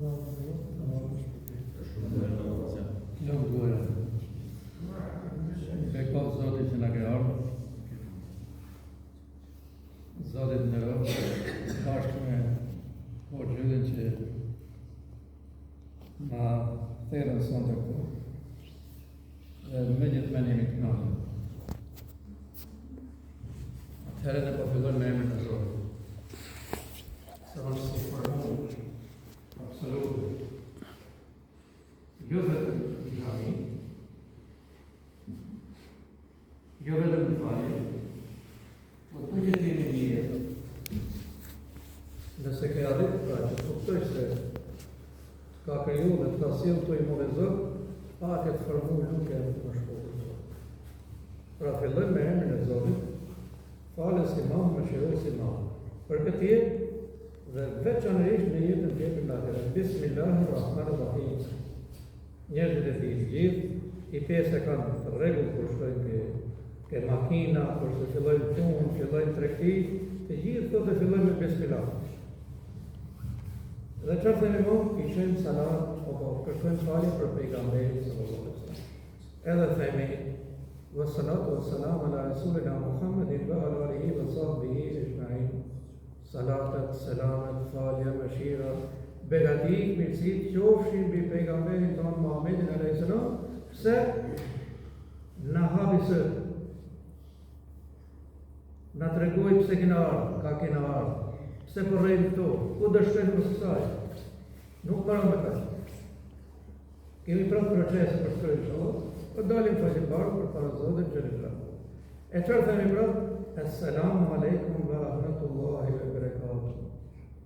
Lëmë goja. Bekoftë Zoti që na ke ardhë. Zoti të nderoftë, bashkë me Hoxhë Yllin që na thirrën sonte këtu. Dhe me gjithë mend jemi të kënaqur. Atëherë ne po fillojmë me emrin e Zotit. Se është si formulë absolute. Jo vetëm në xhami, jo vetëm në falje, po të që të jemi mirë, nëse ke arrit pra që të kuptosh se të ka kriju dhe të ka sjellë këtu i madhi Zot, pa këtë formulë nuk e më shku për Zot. Pra fillojmë me emrin e Zotit, falës i madh, mëshirues i madh. Për këtë jetë dhe veçanërisht në jetën tjetër në ahiret. Bismillahirrahmanirrahim. Njerëzit e dinë gjithë, i pjesë e kanë të rregullt kur shkojnë ke, ke makina, kur se fillojnë punë, fillojnë tregti, të gjithë thotë e fillojnë me bismillah. Dhe çfarë themi më? I çojmë salat apo kërkojmë falje për pejgamberin sallallahu alaihi wasallam. Edhe themi wa salatu wa salam ala rasulina Muhammedin wa ala alihi wa sahbihi ejmain. Salatet, selamet, falja, mëshira, begatitë, mirësitë qofshin mbi pejgamberin tonë Muhammedin alayhis salam, pse na hapi sytë. Na tregoi pse kena ardhë, ka kena ardhë, pse po rrejmë këtu, ku do shkojmë mas kësaj. Nuk mbaron me kaq. Kemi prapë procese për të kryer inshallah, po dalim faqebardhë përpara Zotit xhele xhelaluhu. E çfarë themi prapë? Esselamu alejkum ve rahmetullahi ve berekatuh.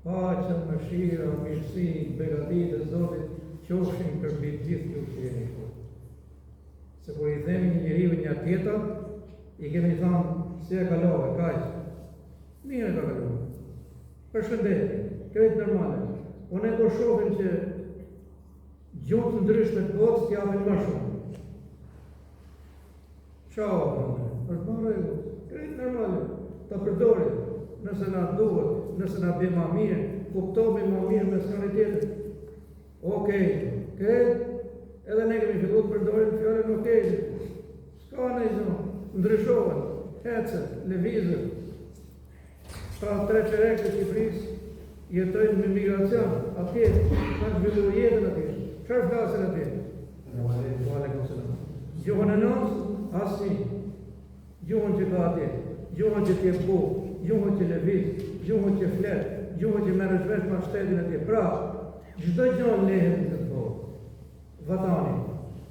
Paqja, mëshira, mirësi, begatitë e Zotit qofshin përmbi gjithë ju që jeni këtu. Se kur i themi një njeriu një tjetër, i kemi thënë si e kalove, kaq. Mirë e ka kaluar. Përshëndetje, krejt normale. Po ne kur shohim që Gjuhë të ndryshme të botës të japin më shumë. Ciao, është më rregull, krejt normale, ta përdorim, nëse na duhet, nëse na bie ma mirë, kuptohemi ma mirë me njëri tjetrin. Okej, krejt, edhe ne kemi fillu të përdorim fjalën okej. S'ka ndonjë gjë, ndryshohet, ecet, lëvizet. Pra tre çerek të Shqipërisë jetojnë në migracion, atje, kanë zhvilluar jetën atje. Çfarë flasin atje? Wa alaikum selam. Gjuhën e nënës, asnjë. Gjuhën që ka atje, gjuhën që të jep bukë, gjuhën që lëviz, gjuhën që flet, gjuhën që merresh vesh me shtetin atje. Pra, çdo gjë lehet në këtë botë. Vatani.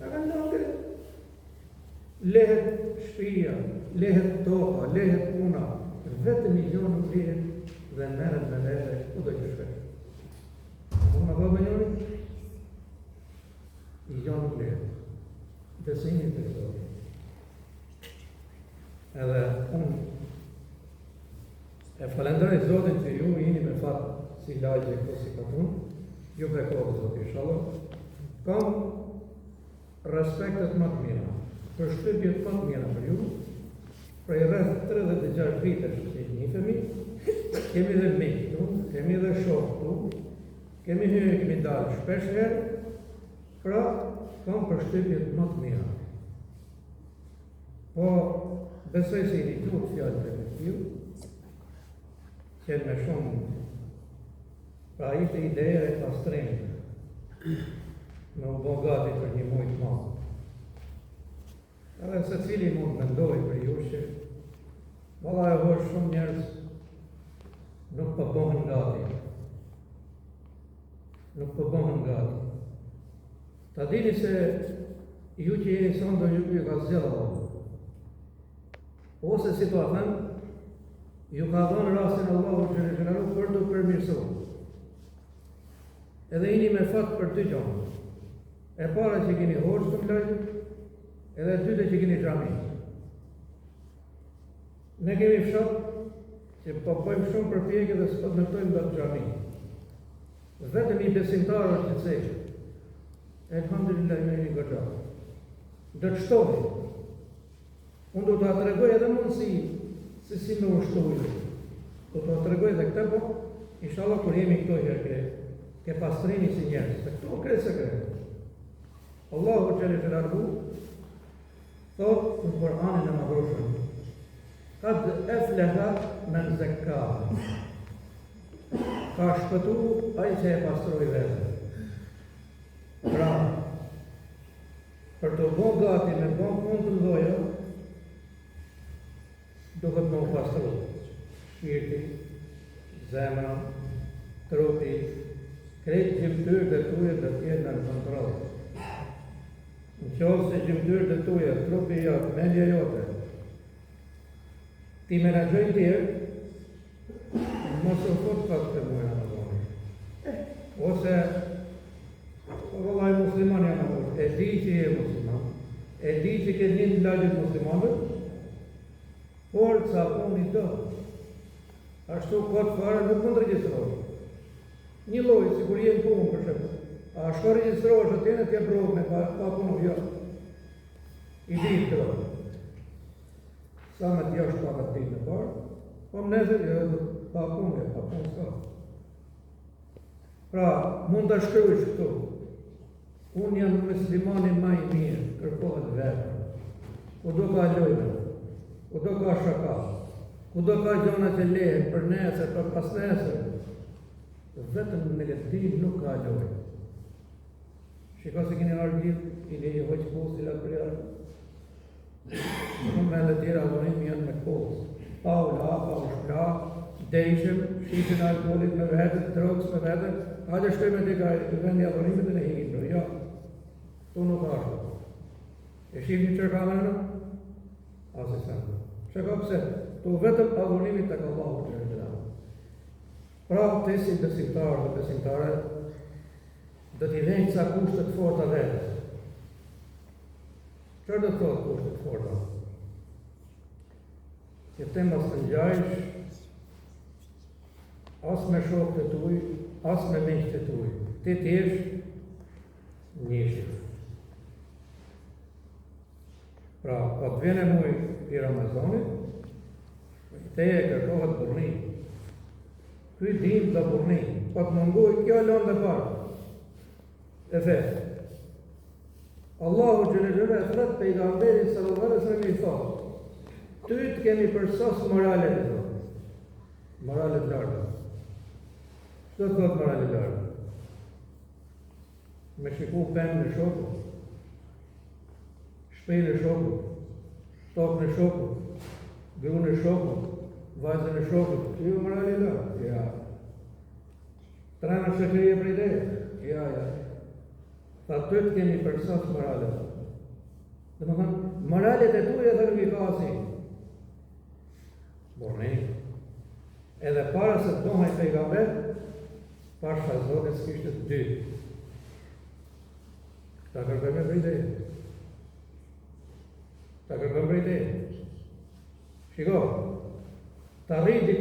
A kanë lënë këtë? Lehet shpia, lehet toka, lehet puna, vetëm një gjë nuk lehet dhe merret me vete kudo që shkojsh. Mund të bëjë njëri? Një gjë nuk lehet. Besimi te Zoti. Edhe unë e falenderoj Zotin që ju jeni me fat si lagje këtu si katun, ju bekoftë Zoti, inshallah. Kam Respektet më të mira, përshtypjet më të mira për ju, prej rreth 36 vitesh që njihemi, kemi dhe miq këtu, kemi dhe shokë këtu, kemi hyrë, kemi dalë shpesh herë, pra kam përshtypjet më të mira. Po, besoj se i dëgjuat fjalët e myftiut, qenë me shumë Pra ishte ideja e pastrimit, me u bo gati për një muj të madh. Edhe secili mund të mendojë për ju që valla e hoxhë shumë njerëz nuk po bëhen gati. Nuk po bëhen gati. Ta dini se ju që jeni sonte ju ju ka zgjedhë Allahu. Ose si t'ua them, ju ka dhënë rastin Allahu xhele xhelaluhu për t'u përmirësuar. Edhe jeni me fat për dy gjëra. E para që keni hoxhë këtu në lagje, edhe e dyta që keni xhami. Ne kemi fshat që po bëjmë shumë përpjekje dhe s'po ndërtojmë dot xhami. Vetëm një besimtar është gjithsej. Elhamdulillah ju jeni goxha. Do të shtohemi. Unë do t'ua tregoj edhe mundësi se si me u shtu ju. Do t'ua tregoj edhe këtë, po, inshallah, kur jemi këto herë ke. Ke pastrimi si njerëz, se këtu krejt sekreti. Allahu xhele xhelaluhu thotë në Kur'anin e Madhërishëm, Kad efleha men zekkaha. Ka shpëtu ai që e pastroi veten. Pra, për t'u bo gati me bo punë të mdhoja, Duhet me u pastru shpirti, zemra, trupi, krejt gjymtyrët e tuja do të jenë nën kontroll. Në qoftë se gjymtyrët e tuja, trupi jot, mendja jote, t'i menaxhojnë tjerë, mos u fut kot te muaji Ramazanit. Eh, ose po vëllai musliman jam apo, e di që je musliman, e di që ke lind në lagje të muslimanëve, por ca punë i do. Ashtu kot fare nuk mund të regjistrohesh. Një lloj, sikur je në punë, për shembull. A shko regjistrohesh atje në t'jep rrogë me pa, pa punë, jo. I di këto. Sa me të jashtë pak atë ditën e parë, po më nesër, jo, pa punë, jo, pa punë s'ka. Pra, mund të shkruajsh këtu. Unë jam muslimani ma i mirë, kërkohet vepër. Kudo ka lojna, kudo ka shaka, kudo ka gjona që lehen për nesër, për pasnesër. Vetëm në këtë din nuk ka lojë. Shiko se keni ardhë gjithë, i le i hoq këpucët i latë përjashta. Shumë vende tjera adhurimi janë me këpucë. Pa u la, pa u shpla, dejshëm, shishen e alkoolit me vete, drogës me vete, hajde shkojmë tek ai vendi i adhurimit dhe ne ikim, bro. Jo, këtu nuk ka ashtu. E shihni çfarë ka mrena? Asnjë sen. Çka ka pse? Këtu vetëm adhurimi tek Allahu xhele xhelaluhu. Pra, ti si besimtar dhe besimtare, do t'i vejnë ca kushte të forta vetes. Çfarë do të thotë kushte të forta? Që ti mos të ngjajsh as me shokët e tuj, as me miqtë e tuj. Ti të jesh njëshi. Pra, po të vjen muj i Ramazanit, teje kërkohet burrni. Ky din do burrni, po të mungoj kjo lëndë e parë. E fesë. Allahu xhele xhelaluhu e thërret pejgamberin sallallahu alaihi wasallam i thotë: Ty të kemi përsos morale të thotë. Morale të larta. Ç'do të thotë morale të larta? Me shiku pemën e shokut, shpellën e shokut, tokën e shokut, gruan e shokut, vajzën e shokut, kjo morale e lartë. Ja. Trena shoqërie prej teje. Ja, ja. Tha ty të kemi përsos morale. Domethënë, moralet e tuja dhe nuk i ka asi. Burrni. Edhe para se të bëhej pejgamber, pasha Zotin s'kishte të dy. Ta kërkojmë prej teje. Ta kërkojmë prej teje. Shiko, ta rriti.